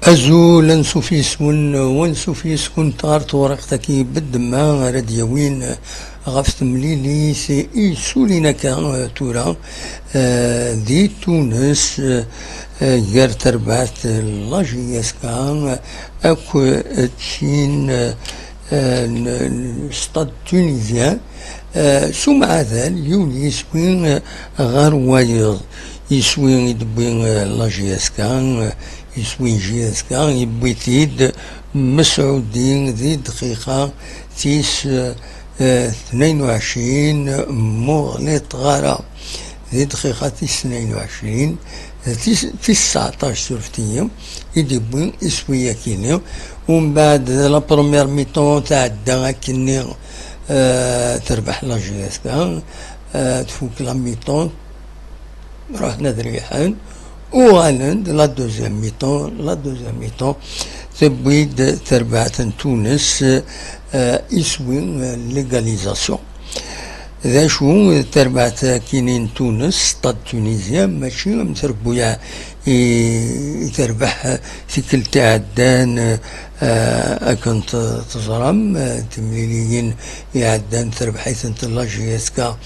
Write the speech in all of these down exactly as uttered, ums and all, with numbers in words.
Azul, ansuf yes-wen, wansuf yes-kent ɣer tewriqt-agi bedemma ara d-yawin ɣef temlilit i yessulin akka, eh, tura, eh, di Tunes, eh, eh, gar terbaɛt, eh, la J S K, eh, akk, eh, tin, eh, eh, n, n Stade Tunisien, eh, s umɛadal, yiwen yiswi, eh, ɣer wayeḍ. Iswi i d-wwi, eh, la J S K, eh, iswi J S K, yewwi-t-id Mesɛudi di dqiqa tis, eh, tnayen u ɛecrin, muɣ li tɣara. Di dqiqa tis tnayen u ɛecrin, tis, tis tseɛṭac, surfet-iyi, i d-yewwi iswi akini. Umbeɛd, la première mi-temps tɛedda akkenni, eh, terbeḥ la J S K, eh, tfuk la mi-temps, ruḥen ad riḥen, uɣalen-d la deuxième mi-temps, la deuxième mi-temps tewwi-d terbaɛt n Tunes, eh, iswi, eh, l'égalisation. D acu, terbaɛt akini n Tunes, Stade Tunisien, mačči am trebbuyaɛ i, i terbeḥ tikkelt iɛeddan, eh, akken t-, teẓram, eh, timliliyin iɛeddan terbeḥ-itent la J S K,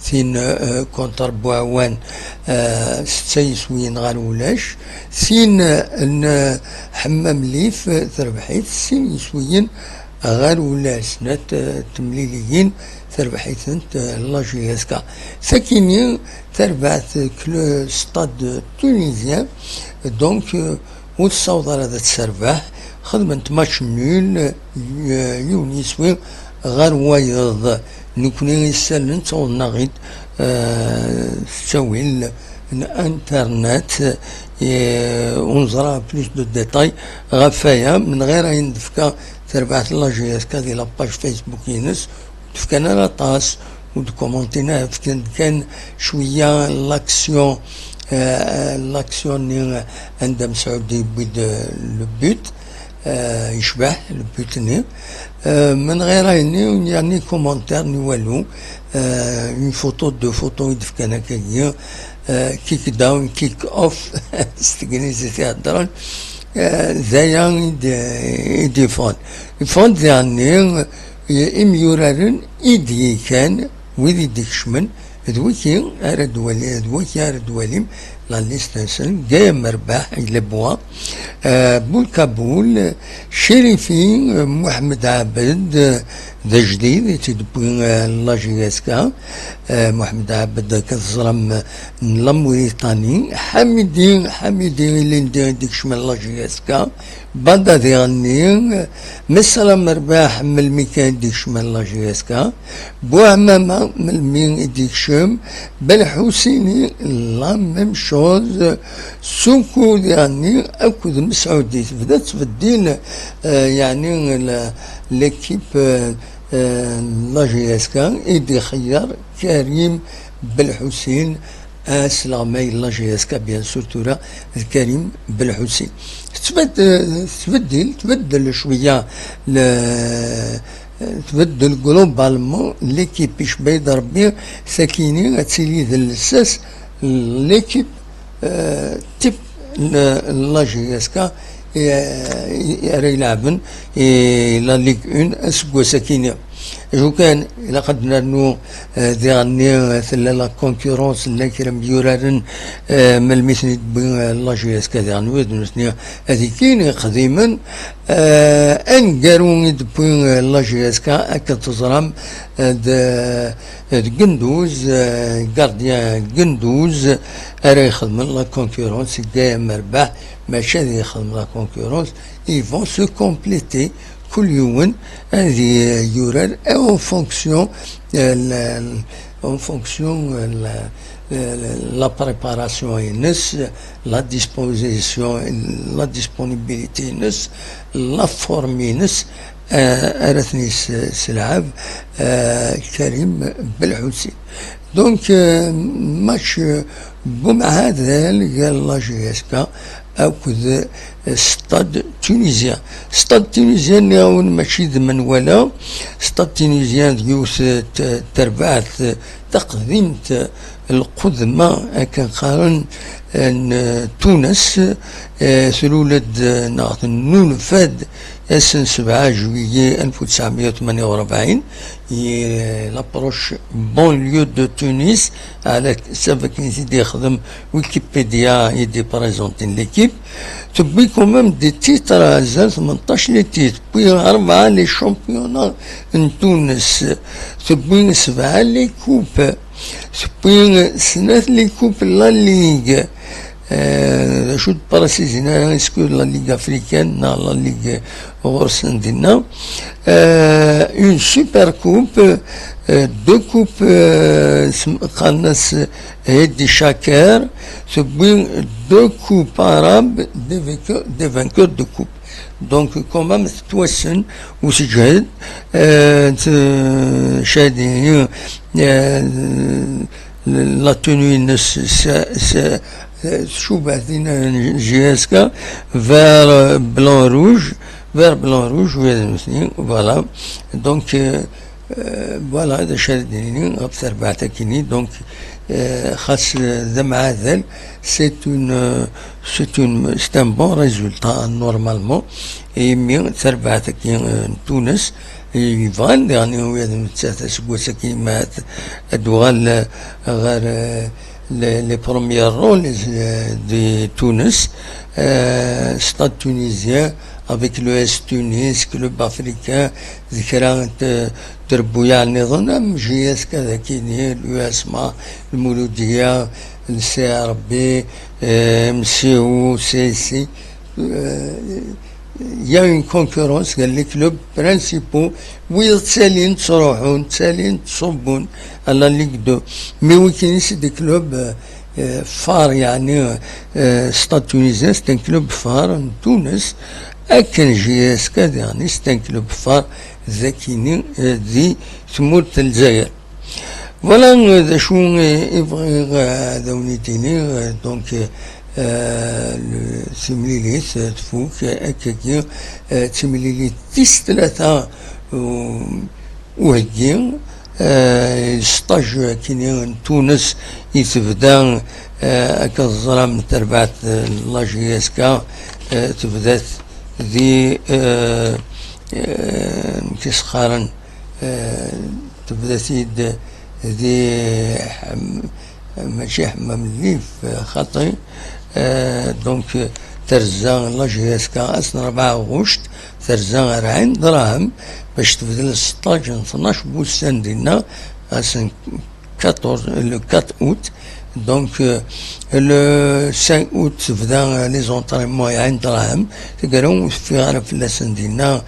tin, eh, contre Buɛwan, eh, setta yiswiyen ɣer ulac, tin, eh, n, eh, Ḥemmam Lif, eh, terbeḥ-it sin yiswiyen ɣer ulac, snat, eh, temliliyin terbeḥ-itent, eh, la J S K. Sakini terbeɛt, eh, le Stade Tunisien, donc, eh, ur tessaweḍ ara ad terbeḥ, xedment match nul, eh, yiwen yiswi ɣer wayeḍ. Nekni isalen ttawḍen-aɣ-id, eh, s ttawil n internet, eh, ur neẓra plus de détails ɣef waya, menɣir ayen d-tefka terbaɛt la J S K di la page Facebook-ines, ur d-fkan ara aṭas, ur d-commentin ara, fkan-d kan cwiya l'action, eh, l'action-nni anda Mesɛudi yewwi-d, eh, le but, eh, yecbeḥ le but-nni. Eh, menɣir ayenni, ur yerni commentaire ni walu, eh, une photo, deux photos i d-fkan akkagi, eh, kick down, kick off, s teglizit i heddren, eh, d aya i d-, i d-yeffɣen. Yeffɣen-d diɣenni, eh, imyuraren i d-yekan, wid i d-ikecmen, d wiki ara d-wali-, d wiki ara d-walim la liste-nsen: Gaël Merbaḥ, il est bon, eh, Boulkaboul, Chérifi, eh, Mohamed Abed, eh, d ajdid, i tt-id-wwi, eh, la J S K, eh, Mohamed Abed, akka teẓram, eh, n la Mauritanie, Hamidi, Hamidi Ilindi, i d-ikecmen la J S K, Bada diɣenni, Messalam Merbaḥ, melmi kan i d-ikecmen la J S K, Buɛmama, melmi i d-ikcem, Belḥusini, la même chose, Suku diɣenni, akked Mesɛudi, tebda tettbeddil, eh, yeɛni la, l'équipe, eh, eh, la J S K, i d-ixeyyer Karim Belḥusin, asleɣmay n la J S K, bien sûr, tura d Karim Belḥusin. Tettbed-, tettbeddil, tbeddel cwiya, le-, tbeddel globalement l'équipe, icebba-yi-d Rebbi, sakini ad tili d lsas l'équipe, euh, type n la J S K, eh, ara ilɛben, eh, la Ligue un aseggas akini. Acu kan, ilaq ad nernu, eh, diɣenni, eh, tella la concurrence, llan kra n yuraren, eh, melmi ten-id-tewwi, eh, la J S K diɣen, wid nutni ad ikkin iqdimen, eh, aneggaru i d-tewwi, eh, la J S K, akka teẓram, eh, d, eh, d Genduz, eh, gardien Genduz, ara ixedmen la concurrence i Gaël Merbaḥ, mačči ad ixdem la concurrence, ils vont se compléter, kul yiwen ad yurar en fonction, euh, la, en fonction, euh, la, la, la préparation-ines, la disposition, la disponibilité-ines, la forme-ines, euh, ara ten-yesselɛeb, euh, Karim Belḥusin. Donc, euh, match, euh, bumɛadal gar la J S K akked, eh, Stade Tunisien. Stade Tunisien, nniɣ-awen, mačči d menwala. Stade Tunisien d yiwet, eh, t-, terbaɛt, eh, taqdimt, eh, lqudma, akken qqaren, n Tunes, eh, tlul-d, eh, neɣ tennulfa-d ass n sebɛa juillet alef u tesɛemya u tmenya u rebɛin, i, eh, l'approche banlieue de Tunis, ɛla ḥsab akken i t-id-yexdem Wikipedia i d-iprezenti l'équipe. Tewwi quand même des titres, azal tmenṭac les titres, puis rebɛa les championnats n Tunes, tewwi sebɛa les coupes, tewwi snat les coupes la Ligue. Eh, d acu d-préciser ara, est-ce que la Ligue africaine neɣ la Ligue ɣur-sen dinna? Eh, une super coupe, eh, deux coupes, eh, sm-, qqaren-as Hedi Shaker, tewwi deux coupes arabes, des vainqueurs, des vainqueurs de coupe. Donc, quand même, tettwassen u teǧhed, eh, t-, Shadi, eh, la tenue-ines, c'est, c'est, tcuba din J S K, vert, blanc, rouge, vert, blanc, rouge, voilà. Donc, euh, euh, voilà, d acu ara d-nini ɣef terbaɛt-agi-nni. Donc, euh, xas, euh, d amɛadel, c'est une, euh, c'est une, c'est un bon résultat, normalement. Et imi terbaɛt-agi, euh, n Tunes, yebɣan diɣen, nettat aseggas-agi ma ad, ad tuɣal, eh, ɣer, eh, les, les premiers rôles, eh, de Tunis, eh, Stade Tunisien, avec le S Tunis, Club Africain, d kra n t-, trebbuyaɛ nniḍen am J S K dagi-nni, l'U S M A, Lmuludiya, le C R B, eh, M C O, C S C. Euh, il y a une concurrence, les clubs principaux, wid ttalin ttruḥun, ttalin ttṣubbun à la Ligue deux. Mais wikini c'est des clubs, euh, euh, phares, يعني, euh, Stade Tunisien, c'est un club phare n Tunes, akken J S K, يعني, c'est un club phare dagi-nni, euh, di tmurt n Lezzayer. Voilà, euh, d acu, euh, i bɣiɣ, euh, ad awen-d-iniɣ, euh, donc, euh, euh, le, timlilit, euh, tfuk, euh, akkagi, euh, timlilit tis tlata, euh, uheggi, euh, stage akini n Tunes i tebda, euh, akka teẓram terbaɛt, euh, la J S K, euh, tebda-t di, euh, euh, amek i s-qqaren, euh, tebda-t-id di Ḥem-, mačči Ḥemmam Lif, xaṭi. Euh, donc, terza la J S K ass n rebɛa ɣuct, terza ar Ɛin Drahem, bac tebdel stage n tnac wussan dinna, ass n quatorze, le quatre août. Donc, euh, le cinq août, tebda, euh, les entraînements i Ɛin Drahem. Taggara ur teffiɣ ara fell-asen dinna,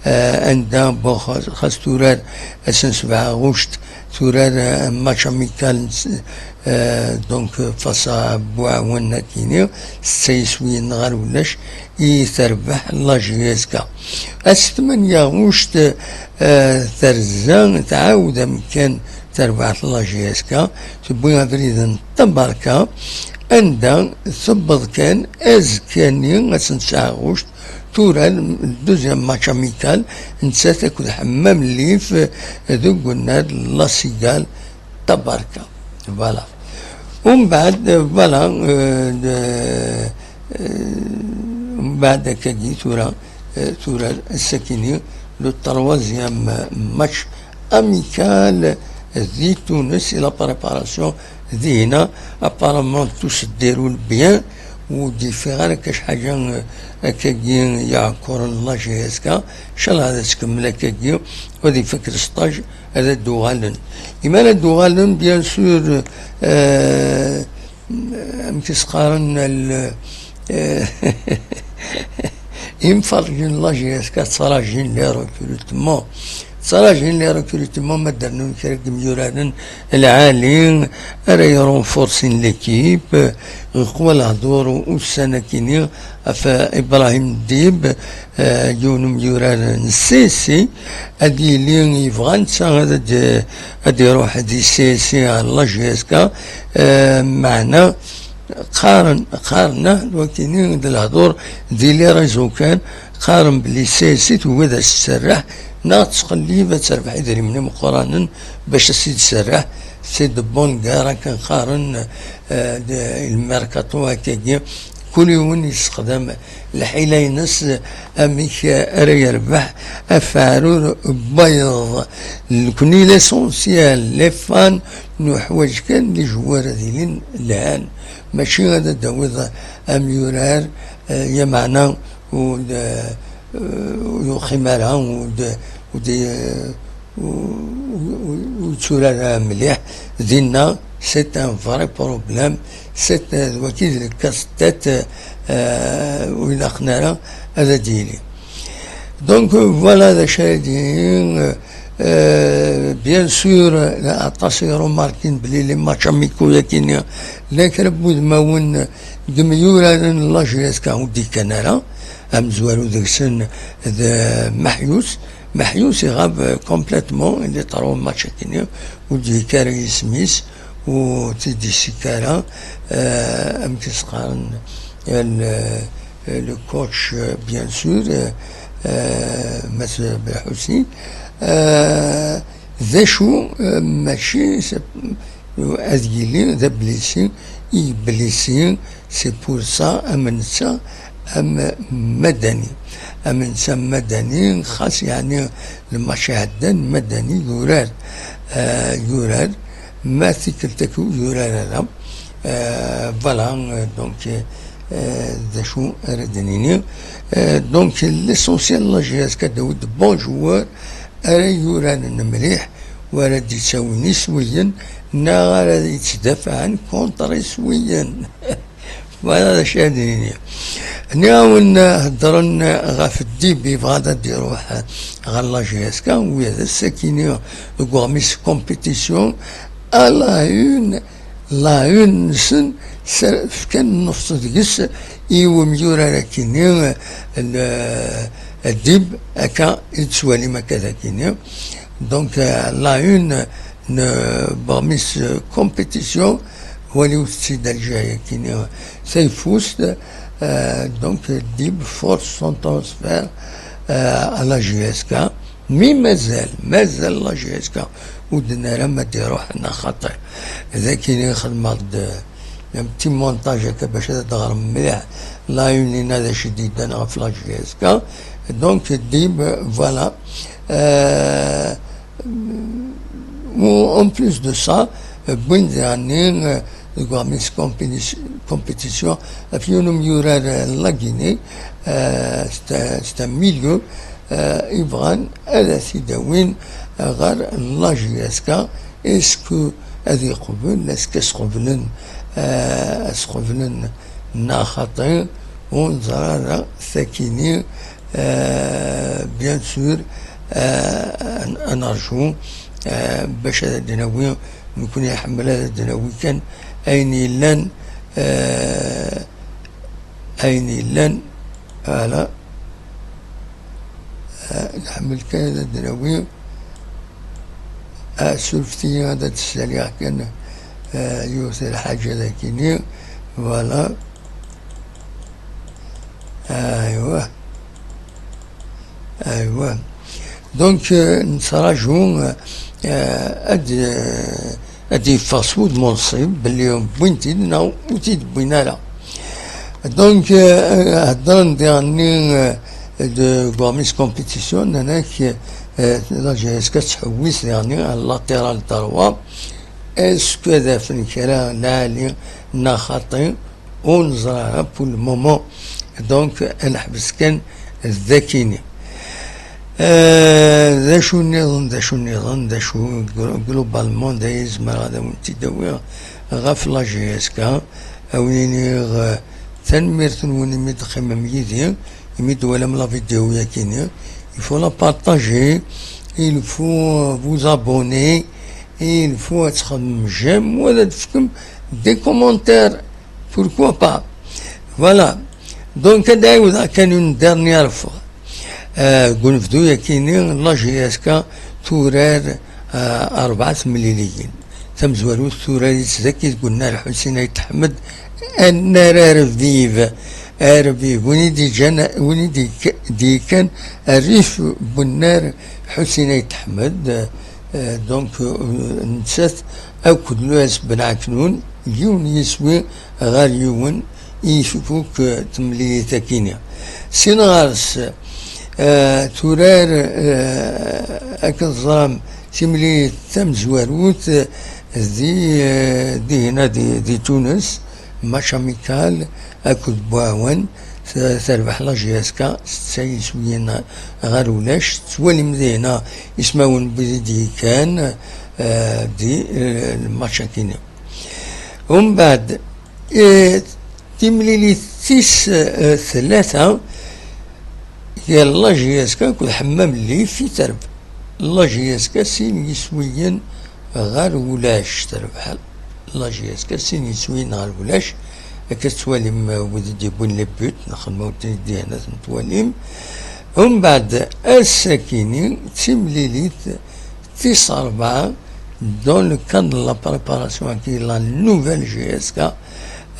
euh, anda, bon, xas, xas turar ass n sebɛa ɣuct, turar, euh, match amical, euh, donc, euh, face à Buɛwan, nekkini, setta yiswiyen ɣer ulac, i terbeḥ la J S K. Ass tmanya ɣuct, euh, terza, tɛawed amkan terbaɛt la J S K, tewwi abrid n Tabarka, anda tewweḍ kan azekka-nni, ass n tesɛa ɣuct, tura le deuxième match amical, nettat akked Ḥemmam Lif, eh, deg unnar La Cigale, Tabarka. Voilà. Umbeɛd, eh, voilà, eh, de, eh, umbeɛd akkagi tura, eh, tura ass-akini, le troisième match amical di Tunes, i la préparation dihina, apparemment tout se déroule bien, ur d-yeffiɣ ara akka ḥaǧa, eh, akkagi yeɛkuren la J S K, ncallah ad tkemmel akkagi, ad ifak le stage, ad d-uɣalen. Imi ara d-uɣalen, bien sûr, eh, amek i s-qqaren, l-, eh, imferrǧen n la J S K ttrajin les recrutements. Ttrajin les recrutements, ma d-rnun kra n yimyuraren lɛali ara yrenforsin l'équipe. Yeqwa lehdur ussan-akini ɣef Ibrahim Dib, eh, yiwen umyurar n C S C, ad yili yebɣa netta ad d-, ad iruḥ di C S C ɣer la J S K, eh, meɛna qqaren, qqaren, ah, wakini d lehdur di les réseaux kan, qqaren belli C S C tugi ad as-tserreḥ, neɣ tettqellib ad terbeḥ idrimen imeqqranen bac ad s-id-tserreḥ, C'est de bonne guerre, akken qqaren, eh, de, le mercato akkagi. Kul yiwen yessexdam lḥila-ines, amek ara yerbeḥ afeɛrur n wayeḍ. Nekni, l'essentiel, les fans, nuḥwaǧ kan les joueurs ad ilin lhan, mačči ad d-tawiḍ amyurar, eh, yameɛna ur d-, eh, ur yuqim ara, ur d-, ur d-, ur, ur, ur yetturar ara mliḥ. Dinna, c'est un vrai problème. C'est, euh, d waki d le casse-tête, euh, ur ilaqen ara ad d-yili. Donc, euh, voilà d acu ara d-yini. Euh, euh, bien sûr, euh, aṭas i remarkin belli les matchs amicaux-agi-nni, llan kra n wudmawen deg yimyuraren n la J S K ur d-ikkan ara. Amezwaru deg-sen d Maḥyus. Maḥyus iɣab, euh, complètement, il est trois matchs-agi-nni, ur d-yekki ara yisem-is, ur t-id-yessik ara, euh, amek i s-qqaren, le, le coach, euh, bien sûr, euh, euh, Mass Belḥusin. Euh, d acu, euh, mačči, c'est, ad yili d ablisi, i blisi, c'est pour ça, am netta, am Madani. Am netta Madani, xas yeɛni lmač iɛeddan, Madani yurar, euh, yurar, ma tikkelt-agi ur yurar ara. Euh, voilà, euh, donc, euh, d acu ara d-nini. Euh, donc, l'essentiel, la J S K d-tawi-d de bons joueurs, ara yuraren mliḥ, u ara d-ittawin iswiyen, neɣ ara yettdafɛen contre iswiyen. Voilà d acu ara d-nini. Nniɣ-awen, heddren ɣef Dib, yebɣa ad d-iruḥ ɣer la J S K, u d ass-agi-nni deg uɣmis compétition, à la une, la une-nsen, s-, fkan nnefs deg-s i umyurar akini, l-, Dib, akka i d-tettwalim akka d akini. Donc, euh, la une n uɣmis compétition, waliwet-tt-id a lǧiha-yakini, tayeffust, euh, donc, Dib force son transfert, euh, à la J S K. Mi mazal, mazal la J S K ur d-nerra ma d-iruḥ neɣ xaṭi. D akken i xedmeɣ-d un petit montage akka bac ad d-ɣrem mliḥ la une-ina d acu i d-yeddan ɣef la J S K. Donc, Dib, voilà. Euh, en plus de ça, euh, wwin-d daɣen, euh, deg uɣmis compétition, ɣef yiwen umyurar, euh, n la Guinée, euh, c'est un, c'est un milieu, euh, yebɣan ad t-id-awin ɣer la J S K. Est-ce que ad iqbel, est-ce que ad s-qeblen, euh, ad s-qeblen neɣ xaṭi, ur neẓri ara. Sakini, euh, bien sûr, euh, ad, ad nerju, euh, bac ad d-nawi, nekkni iḥemmel ad d-nawi kan ayen yellan, euh, ayen yellan, voilà. Ah, nḥemmel kan ad d-nawi. Ah, surfet-iyi ad d-ssaliɣ kan, ah, yiwet n lḥaǧa dagini. Voilà. Aywa. Aywa. Donc, euh, nettraǧu, euh, ad, euh, ad d-yeffeɣ s wudem unṣib belli wwin-t-id neɣ ur t-id-wwin ara. Donc, euh, heddren diɣenni, euh, de Gourmis Compétition, nnan-ak, euh, la J S K tettḥewwis diɣenni à latéral droit. Est-ce que ad afen kra lɛali neɣ xaṭi? Ur neẓri ara pour le moment. Donc, ad neḥbes kan dakini. Euh, d acu nniḍen, d acu nniḍen, d acu glo-, globalement, d aya i zemreɣ ad awen-t-id-awiɣ ɣef la J S K. Ad awen-iniɣ, euh, tanemmirt-nwen imi d-teqqimem yid-i, imi d-twalam la vidéo-yakini. Il faut la partager, il faut, euh, vous abonner, et il faut ad txedmem j'aime, wala ad tefkem des commentaires. Pourquoi pas? Voilà. Donc, ad ɛiwdeɣ kan une dernière fois. Euh, deg unebdu-yakini, la J S K turar, euh, rebɛa temliliyin. Tamezwarut turar-itt dagi deg unnar Ḥusin Ayt Ḥmed, annar arviv, arviv, win i d-iǧǧan, win i d-ik-, d-yekkan rrif n unnar Ḥusin Ayt Ḥmed, euh, donc, euh, nettat, akked Luɛis Ben Ɛeknun, yiwen yiswi ɣer yiwen i ifuk temlilit akini. Sin ɣer-s, eh, turar, eh, akken teẓram, timlilit tamezwarut, eh, di, eh, dihina di, di Tunes, match amical akked Buɛawan, t-, terbeḥ la J S K setta yiswiyen ɣer ulac. Tettwalim dihina ismawen n wid i d-yekkan, eh, di, eh, lmatch akini. Umbeɛd, eh, timlilit tis, eh, tlata, gar la J S K akked Ḥemmam Llif i terbeḥ la J S K sin yiswiyen ɣer ulac. Terbeḥ la J S K sin yiswiyen ɣer ulac. Akka tettwalim, eh, wid i d-yewwin les buts, neɣ ma ur ten-id-, ad ten-twalim. Umbeɛd, ass-akini, d timlilit tis ṛebɛa, dans le cadre de la préparation à la nouvelle J S K,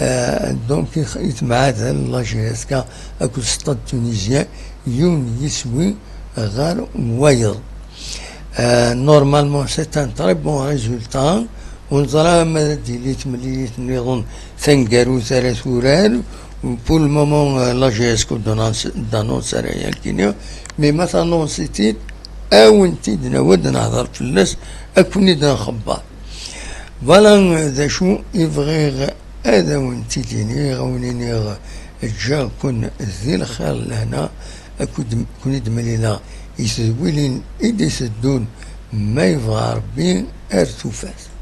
euh, donc, i, i temɛadal la J S K akked Stade Tunisien, yiwen yiswi ɣer wayeḍ. Euh, normalement, c'est un très bon résultat. Ur neẓra ma ad d-tili temlilit nniḍen taneggarut ara turar. Pour le moment, euh, la J S K ur d-annonce ara yakini, mais ma tannonce-it-id, ad wen-t-id-nawi ad nehder fell-as, ad ken-id-nxebber. Voilà d acu i bɣiɣ ad awen-t-id-iniɣ, ad wen-iniɣ ǧǧiɣ-ken di lxir lehna, ad ken-id-mlileɣ i tedwilin i d-iteddun, ma yebɣa Rebbi, ar tufat.